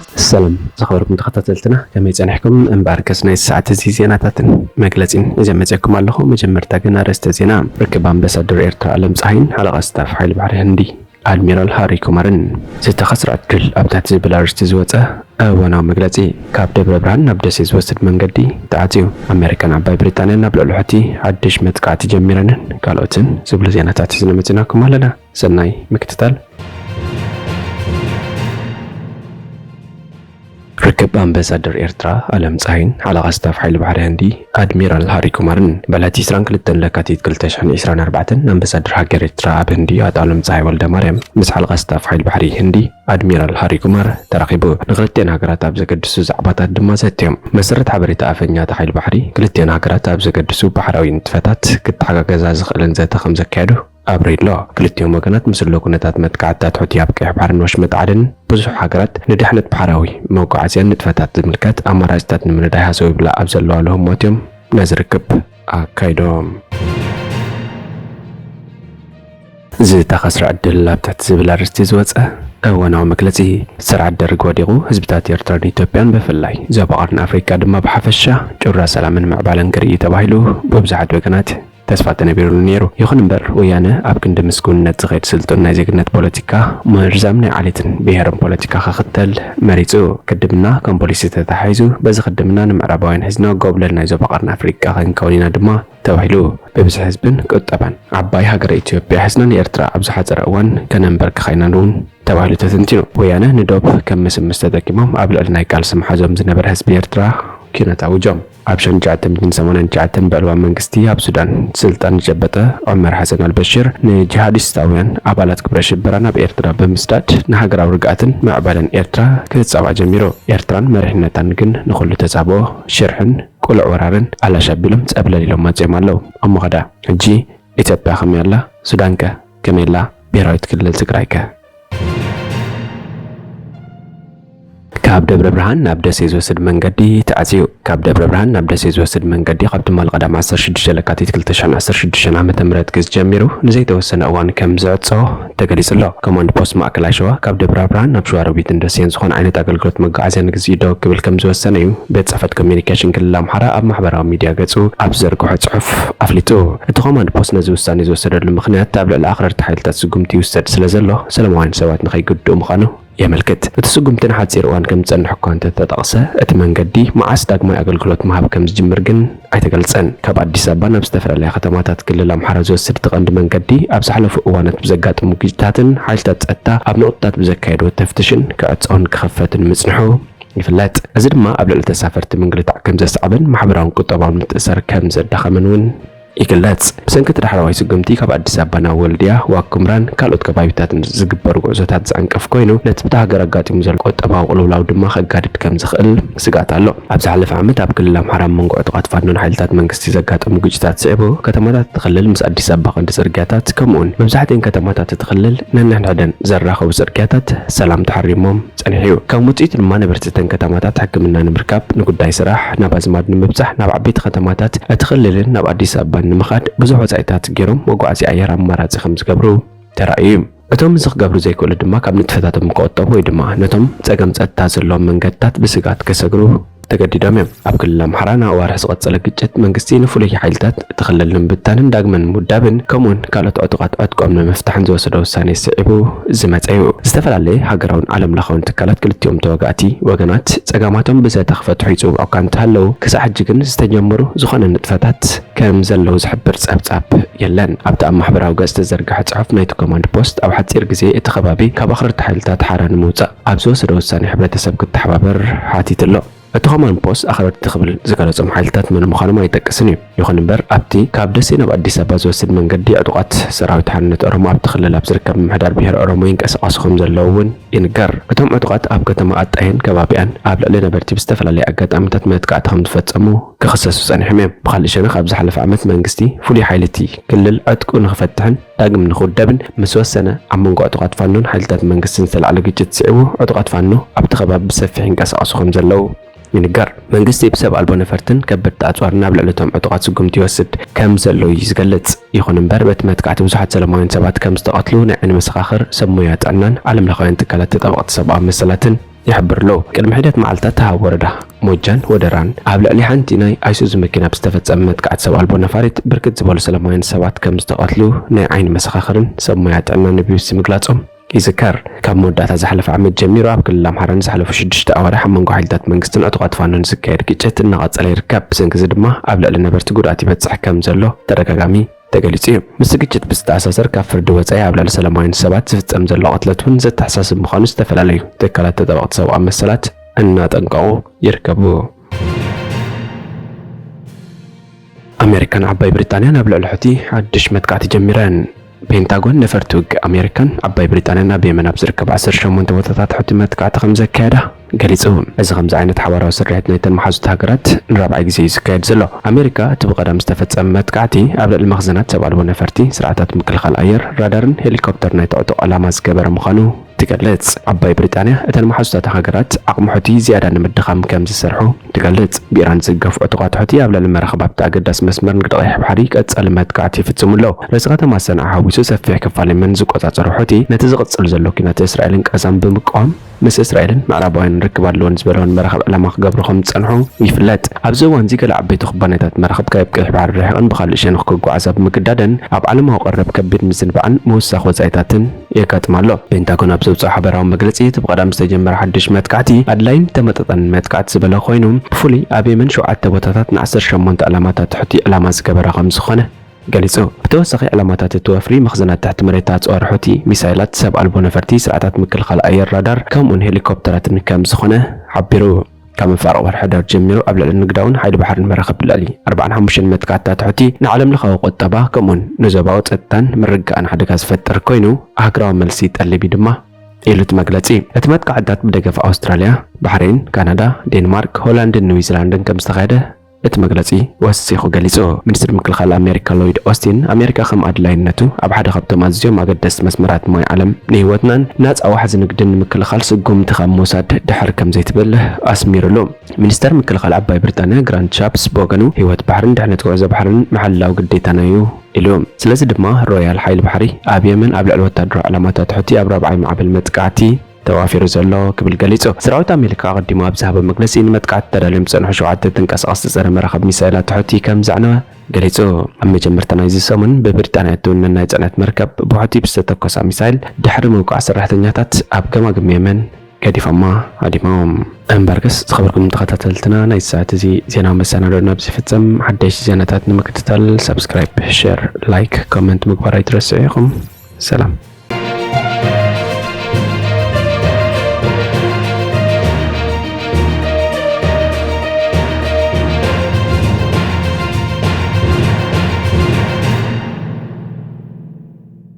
ሰላም ዝኸበርኩም ተኸታተልትና፣ ከመይ ጸኒሕኩም? እምበኣርከስ ናይ ሰዓት እዚ ዜናታትን መግለጺን እዘ መጺኣኩም ኣለኹ። መጀመርታ ግን ኣርእስተ ዜና። ርክብ ኣምባሳደር ኤርትራ ኣለም ጸሃይን ሓለቓ ስታፍ ሓይሊ ባሕሪ ህንዲ ኣድሚራል ሃሪ ኩማርን። ዝተኸስረ ዕድል ኣብ ትሕቲ ዝብል ኣርእስቲ ዝወጸ እዋናዊ መግለጺ። ካብ ደብረ ብርሃን ናብ ደሴ ዝወስድ መንገዲ ተዓጽዩ። ኣሜሪካን ዓባይ ብሪጣንያን ኣብ ልዕሊ ሑቲ ሓድሽ መጥቃዕቲ ጀሚረንን ካልኦትን ዝብሉ ዜናታት ሒዝና መጺናኩም ኣለና። ሰናይ ምክትታል። ርክብ ኣምባሳደር ኤርትራ ኣለም ጸሃይን ሓለቓ ስታፍ ሓይሊ ባሕሪ ህንዲ ኣድሚራል ሃሪ ኩማርን። ብዕለት ዕስራን ክልተን ለካቲት ክልተ ሽሕን ዕስራን ኣርባዕተን ኣምባሳደር ሃገር ኤርትራ ኣብ ህንዲ ኣቶ ኣለም ጸሃይ ወልደ ማርያም ምስ ሓለቓ ስታፍ ሓይሊ ባሕሪ ህንዲ ኣድሚራል ሃሪ ኩማር ተራኺቡ። ንክልቲኤን ሃገራት ኣብ ዘገድሱ ዛዕባታት ድማ ዘትዮም። መሰረት ሓበሬታ ኣፈኛ እቲ ሓይሊ ባሕሪ፣ ክልቲኤን ሃገራት ኣብ ዘገድሱ ባሕራዊ ንጥፈታት ክተሓጋገዛ ዝኽእልን ዘተ ከም ዘካየዱ ኣብሪህሎ። ክልቲኦም ወገናት ምስ ዘሎ ኩነታት መጥቃዕትታት ሑቲ ኣብ ቀይሕ ባሕርን ወሽመጥ ዓደንን ብዙሕ ሃገራት ንድሕነት ባሕራዊ መጓዓዝያን ንጥፈታት ዝምልከት ኣማራጺታት ንምንዳይ ሃሰው ይብላ ኣብ ዘለዋሉ ህሞት እዮም ነዚ ርክብ ኣካይዶም። ዝተኸስረ ዕድል ኣብ ትሕቲ ዝብል ኣርእስቲ ዝወጸ እዋናዊ መግለጺ። ስርዓት ደርግ ወዲቑ ህዝብታት ኤርትራን ኢትዮጵያን ብፍላይ ዞባ ቀርኒ ኣፍሪቃ ድማ ብሓፈሻ ጩራ ሰላምን ምዕባለን ክርኢ ተባሂሉ ብብዙሓት ወገናት ተስፋ ተነቢሩሉ ነይሩ። ይኹን እምበር፣ ወያነ ኣብ ክንዲ ምስጉንነት ዝኸይድ ስልጡን ናይ ዜግነት ፖለቲካ፣ መርዛም ናይ ዓሌትን ብሄርን ፖለቲካ ክኽተል መሪጹ። ክድምና ከም ፖሊሲ ተታሒዙ፣ በዚ ክድምና ንምዕራባውያን ሒዝና ጎብለል ናይ ዞባ ቀርኒ ኣፍሪቃ ክንከውን ኢና ድማ ተባሂሉ። ብብዝሒ ህዝብን ቁጠባን ዓባይ ሃገረ ኢትዮጵያ ሒዝና ንኤርትራ ኣብ ዝሓጸረ እዋን ከነንበርክኻ ኢናን እውን ተባሂሉ ተተንቲኑ። ወያነ ንዶብ ከም ምስምስ ተጠቂሞም ኣብ ልዕሊ ናይ ቃልሲ መሓዞም ዝነበረ ህዝቢ ኤርትራ ኲናት ኣውጆም። ኣብ ሸንሸዓተን ሰማንያን ትሽዓተን ብዕልዋ መንግስቲ ኣብ ሱዳን ስልጣን ዝጨበጠ ዑመር ሓሰን ኣልበሽር ንጂሃዲስታውያን ኣባላት ግብረ ሽበራ ናብ ኤርትራ ብምስዳድ ንሃገራዊ ርግኣትን ምዕባለን ኤርትራ ክጻባእ ጀሚሩ። ኤርትራን መሪሕነታን ግን ንኹሉ ተጻብኦ ሽርሕን ቅሉዕ ወራርን ኣላሽ ኣቢሎም ጸብለል ኢሎም መጺኦም ኣለዉ። እሞ ኸዳ ሕጂ ኢትዮጵያ ከመይ ኣላ? ሱዳንከ ከመይ ኣላ? ብሄራዊት ክልል ትግራይከ? ካብ ደብረ ብርሃን ናብ ደሴ ዝወስድ መንገዲ ተዓጽዩ። ካብ ደብረ ብርሃን ናብ ደሴ ዝወስድ መንገዲ ካብ ትማሊ ቀዳም ዓሰርተ ሽዱሽተ ለካቲት ክልተ ሽሕን ዓሰርተ ሽዱሽተን ዓመተ ምህረት ግዝ ጀሚሩ ንዘይተወሰነ እዋን ከም ዝዕጾ ተገሊጹ ኣሎ። ኮማንድ ፖስት ማእከላይ ሸዋ ካብ ደብረ ብርሃን ናብ ሸዋሮቢትን ደሴን ዝኾነ ዓይነት ኣገልግሎት መጓዓዝያ ንግዚኡ ደው ክብል ከም ዝወሰነ እዩ ቤት ጽሕፈት ኮሚዩኒኬሽን ክልል ኣምሓራ ኣብ ማሕበራዊ ሚድያ ገጹ ኣብ ዘርግሖ ጽሑፍ ኣፍሊጡ። እቲ ኮማንድ ፖስት ነዚ ውሳኔ ዝወሰደሉ ምኽንያት ኣብ ልዕሊ ኣኽረርቲ ሓይልታት ስጉምቲ ይውሰድ ስለ ዘሎ ሰላማውያን ሰባት ንኸይጉድኡ ምዃኑ የመልክት። እቲ ስጉምቲ ንሓጺር እዋን ከም ዝጸንሕ እኳ እንተተጠቕሰ፣ እቲ መንገዲ መዓስ ዳግማይ ኣገልግሎት ምሃብ ከም ዝጅምር ግን ኣይተገልጸን። ካብ ኣዲስ ኣበባ ናብ ዝተፈላለያ ከተማታት ክልል ኣምሓራ ዝወስድ እቲ ቀንዲ መንገዲ ኣብ ዝሓለፉ እዋናት ብዘጋጠሙ ግጭታትን ሓይልታት ጸጥታ ኣብ ነቑጣታት ብዘካየድዎ ተፍትሽን ክዕጾን ክኸፈትን ምጽንሑ ይፍለጥ። እዚ ድማ ኣብ ልዕሊ ተሳፈርቲ ምንግልታዕ ከም ዘስዓበን ማሕበራውን ቁጠባውን ምትእስሳር ከም ዘዳኸመን እውን ይግለጽ። ብሰንኪ እቲ ዳሕረዋይ ስጉምቲ ካብ ኣዲስ ኣበባ ናብ ወልድያ፣ ዋግኽምራን ካልኦት ከባቢታትን ዝግበሩ ጉዕዞታት ዝዕንቅፍ ኮይኑ፣ ነቲ ብቲ ሃገር ኣጋጢሙ ዘሎ ቁጠባዊ ቅልውላው ድማ ከጋድድ ከም ዝኽእል ስግኣት ኣሎ። ኣብ ዝሓለፈ ዓመት ኣብ ክልል ኣምሓራ ኣብ መንጎ ዕጡቓት ፋኖን ሓይልታት መንግስቲ ዘጋጠሙ ግጭታት ስዒቡ፣ ከተማታት እቲ ክልል ምስ ኣዲስ ኣበባ ቀንዲ ጽርግያታት፣ ከምኡውን መብዛሕትኤን ከተማታት እቲ ክልል ነንሕድሕደን ዘራኸቡ ጽርግያታት ሰላም ተሓሪሞም ጸኒሑ እዩ። ከም ውጽኢት ድማ ነበርቲ እተን ከተማታት ሕክምና ንምርካብ፣ ንጉዳይ ስራሕ፣ ናብ ኣዝማድ ንምብጻሕ፣ ናብ ዓበይቲ ከተማታት እቲ ክልልን ናብ ኣዲስ ኣበባን ንምኻድ ብዙሕ ወጻኢታት ገይሮም መጓዓዝያ ኣየር ኣማራጺ ከም ዝገብሩ ተራእዩ እዩ። እቶም እዚ ክገብሩ ዘይክእሉ ድማ ካብ ንጥፈታቶም ክቑጠቡ ወይ ድማ ነቶም ጸገም ጸጥታ ዘለዎም መንገድታት ብስግኣት ከሰግሩ ተገዲዶም እዮም። ኣብ ክልል ኣምሓራ ንኣዋርሕ ዝቐጸለ ግጭት መንግስቲ ንፍሉይ ሓይልታት እቲ ክልል ንምብታንን ዳግመ ንምውዳብን ከምኡውን ካልኦት ዕጡቓት ዕጥቆም ንምፍታሕን ዝወሰዶ ውሳኔ ስዒቡ ዝመጸ እዩ። ዝተፈላለየ ሃገራውን ዓለም ለኻውን ትካላት ክልቲኦም ተዋጋእቲ ወገናት ጸገማቶም ብዘተ ክፈትሑ ይጽውዑ እኳ እንተሃለዉ፣ ክሳዕ ሕጂ ግን ዝተጀመሩ ዝኾነ ንጥፈታት ከም ዘለዉ ዝሕብር ጸብጻብ የለን። ኣብቲ ኣብ ማሕበራዊ ገጽ ዝተዘርግሐ ጽሑፍ ናይቲ ኮማንድ ፖስት፣ ኣብ ሓጺር ግዜ እቲ ከባቢ ካብ ኣኽረርቲ ሓይልታት ሓራ ንምውጻእ ኣብ ዝወሰዶ ውሳኔ ሕብረተሰብ ክተሓባበር ሓቲቱ ኣሎ። እቲ ኮማንድ ፖስት ኣኽረርቲ ክብል ዝገለጾም ሓይልታት መን ምዃኖም ኣይጠቅስን እዩ። ይኹን እምበር፣ ኣብቲ ካብ ደሴ ናብ ኣዲስ ኣበባ ዝወስድ መንገዲ ዕጡቓት ሰራዊት ሓርነት ኦሮሞ ኣብቲ ክልል ኣብ ዝርከብ ምምሕዳር ብሄር ኦሮሞ ይንቀሳቐሱ ከም ዘለዉ እውን ይንገር። እቶም ዕጡቓት ኣብ ከተማ ኣጣየን ከባቢኣን ኣብ ልዕሊ ነበርቲ ብዝተፈላለየ ኣጋጣሚታት መጥቃዕቲ ከም ዝፈጸሙ ክኽሰሱ ጸኒሖም እዮም። ብኻልእ ሸነኽ፣ ኣብ ዝሓለፈ ዓመት መንግስቲ ፍሉይ ሓይሊ እቲ ክልል ዕጥቁ ንኽፈትሕን ዳግም ንኽውደብን ምስ ወሰነ፣ ኣብ መንጎ ዕጡቓት ፋኖን ሓይልታት መንግስትን ዝተላዕለ ግጭት ስዒቡ፣ ዕጡቓት ፋኖ ኣብቲ ከባቢ ብሰፊሕ ይንቀሳቐሱ ከም ዘለዉ ይንገር። መንግስቲ ብሰብ ኣልቦ ነፈርትን ከበድቲ ኣጽዋርን ናብ ልዕሊ እቶም ዕጡቓት ስጉምቲ ይወስድ ከም ዘሎ እዩ ዝገልጽ። ይኹን እምበር፣ በቲ መጥቃዕቲ ብዙሓት ሰላማውያን ሰባት ከም ዝተቐትሉ ናይ ዓይኒ መሰኻኽር፣ ሰብ ሞያ ጥዕናን ዓለም ለኻውያን ትካላት ተጣበቕቲ ሰብኣዊ መሰላትን ይሕብር ኣሎ። ቅድሚ ሒደት መዓልታት ኣብ ወረዳ ሞጃን ወደራን ኣብ ልዕሊ ሓንቲ ናይ ኣይሱዙ መኪና ብዝተፈጸመ መጥቃዕቲ ሰብ ኣልቦ ነፋሪት ብርክት ዝበሉ ሰላማውያን ሰባት ከም ዝተቐትሉ ናይ ዓይኒ መሰኻኽርን ሰብ ሞያ ጥዕና ንቢቢሲ ምግላጾም ይዝከር። ካብ መወዳእታ ዝሓለፈ ዓመት ጀሚሩ ኣብ ክልል ኣምሓራ ንዝሓለፉ ሽዱሽተ ኣዋርሕ ኣብ መንጎ ሓይልታት መንግስትን ዕጡቓት ፋኖን ዝካየድ ግጭት እናቐጸለ ይርከብ። ብሰንኪ እዚ ድማ ኣብ ልዕሊ ነበርቲ ጉድኣት ይበጽሕ ከም ዘሎ ተደጋጋሚ ተገሊጹ እዩ። ምስቲ ግጭት ብዝተኣሳሰር ካብ ፍርዲ ወጻኢ ኣብ ልዕሊ ሰላማውያን ሰባት ዝፍጸም ዘሎ ቅትለት እውን ዘተሓሳስብ ምዃኑ ዝተፈላለዩ ትካላት ተጣበቕቲ ሰብኣዊ መሰላት እናጠንቀቑ ይርከቡ። ኣሜሪካን ዓባይ ብሪጣንያን ኣብ ልዕሊ ሑቲ ሓድሽ መጥቃዕቲ ጀሚረን። ፔንታጎን ነፈርቲ ውግእ ኣሜሪካን ዓባይ ብሪጣንያን ኣብ የመን ኣብ ዝርከብ ዓሰርተ ሸሞንተ ቦታታት ሑቲ መጥቃዕቲ ከም ዘካየዳ ገሊጹ። እዚ ከምዚ ዓይነት ሓባራዊ ስርሒት ናይተን መሓዙት ሃገራት ንራብዓይ ግዜ እዩ ዝካየድ ዘሎ። ኣሜሪካ እቲ ብቐዳም ዝተፈጸመ መጥቃዕቲ ኣብ ልዕሊ መኽዘናት ሰብ ኣልቦ ነፈርቲ፣ ስርዓታት ምክልኻል ኣየር፣ ራዳርን ሄሊኮፕተር ናይቲ ዕጡቕ ዕላማ ዝገበረ ምዃኑ ትገልጽ። ዓባይ ብሪጣንያ እተን መሓዙታት ሃገራት ዓቕሚ ሑቲ ዝያዳ ንምድኻም ከም ዝሰርሑ ትገልጽ። ብኢራን ዝድገፉ ዕጡቓት ሑቲ ኣብ ልዕሊ መራኽብ ኣብቲ ኣገዳሲ መስመር ንግዲ ቀይሕ ባሕሪ ቀጻሊ መጥቃዕቲ ይፍጽሙ ኣለዉ። ርእሲ ከተማ ሰንዓ ሓዊሱ ሰፊሕ ክፋል የመን ዝቆጻጸሩ ሑቲ ነቲ ዝቕጽል ዘሎ ኲናት እስራኤልን ቃዛን ብምቅዋም ምስ እስራኤልን ምዕራባውያንን ርክብ ኣለወን ዝበለወን መራኽብ ዕላማ ክገብሩ ከም ዝጸንሑ ይፍለጥ። ኣብዚ እዋን እዚ ገለ ዓበይቲ ኩባንያታት መራኽብ ካብ ቀይሕ ባሕሪ ርሒቐን ብኻልእ ሸነኽ ክጓዓዛ ብምግዳደን ኣብ ዓለማዊ ቀረብ ከቢድ ምዝንባዕን ምውሳኽ ወጻኢታትን የጋጥማ ኣሎ። ፔንታጎን ኣብ ዘውፅኦ ሓበራዊ መግለፂ እቲ ብቐዳም ዝተጀመረ ሓድሽ መጥቃዕቲ ኣድላይን ተመጣጣንን መጥቃዕቲ ዝበለ ኮይኑ ብፍሉይ ኣብ የመን ሸውዓተ ቦታታት ን ዓሰርተ ሸሞንተ ዕላማታት ሑቲ ዕላማ ዝገበረ ከም ዝኾነ ገሊጹ። ብተወሳኺ ዕላማታት እቲ ወፍሪ መኽዘናት ትሕቲ መሬት ኣጽዋር ሑቲ፣ ሚሳይላት፣ ሰብ ኣልቦ ነፈርቲ፣ ስርዓታት ምክልኻል ኣየር፣ ራዳር ከምኡውን ሄሊኮፕተራትን ከም ዝኾነ ሓቢሩ። ካብ መፋርቕ ወርሒ ሕዳር ጀሚሩ ኣብ ልዕሊ ንግዳውን ሓይሊ ባሕርን መራኽብ ልዕሊ ኣርባዓን ሓሙሽተን መጥቃዕትታት ሑቲ ንዓለም ለኻዊ ቁጠባ ከምኡውን ንዞባዊ ጸጥታን ምርግጋእን ሓደጋ ዝፈጥር ኮይኑ ኣህጉራዊ መልሲ ይጠልብ እዩ ድማ ኢሉ እቲ መግለጺ። እቲ መጥቃዕትታት ብደገፍ ኣውስትራልያ፣ ባሕሬን፣ ካናዳ፣ ዴንማርክ፣ ሆላንድን ኒውዚላንድን ከም ዝተኻየደ እቲ መግለጺ ወሲኹ ገሊጹ። ሚኒስትሪ ምክልኻል ኣሜሪካ ሎይድ ኦስቲን ኣሜሪካ ከም ኣድላይነቱ ኣብ ሓደ ካብቶም ኣዝዮም ኣገደስቲ መስመራት ማይ ዓለም ንህይወትናን ናጻ ዋሕዚ ንግድን ንምክልኻል ስጉምቲ ካብ ምውሳድ ድሕር ከም ዘይትብል ኣስሚሩሉ። ሚኒስተር ምክልኻል ዓባይ ብሪጣንያ ግራንት ሻፕስ ብወገኑ ህይወት ባሕርን ድሕነት ጉዕዞ ባሕርን ምሕላው ግዴታና እዩ ኢሉ። ስለዚ ድማ ሮያል ሓይሊ ባሕሪ ኣብ የመን ኣብ ልዕሊ ወታደራዊ ዕላማታት ሑቲ ኣብ ራብዓይ ማዕበል መጥቃዕቲ ተዋፊሩ ዘሎ ክብል ገሊጹ። ሰራዊት ኣሜሪካ ኣቐዲሙ ኣብ ዝሃቦ መግለጺ ንመጥቃዕቲ ተዳልዮም ዝጸንሑ ሸውዓተ ተንቀሳቐስቲ ጸረ መራኽብ ሚሳይላት ሑቲ ከም ዘዕነወ ገሊጹ። ኣብ መጀመርታ ናይዚ ሰሙን ብብሪጣንያ እትውነን ናይ ጽዕነት መርከብ ብሑቲ ብዝተተኮሳ ሚሳይል ድሕሪ ምውቃዕ ሰራሕተኛታት ኣብ ገማግም የመን ገዲፎማ ሃዲሞም። እምበርከስ ዝኸበርኩም ተኸታተልትና ናይ ሰዓት እዚ ዜናዊ መሰናዶ ናብዚ ይፍጸም። ሓደሽቲ ዜናታት ንምክትታል ሳብስክራይብ፣ ሼር፣ ላይክ፣ ኮመንት ምግባር ኣይትረስዑ ኢኹም። ሰላም።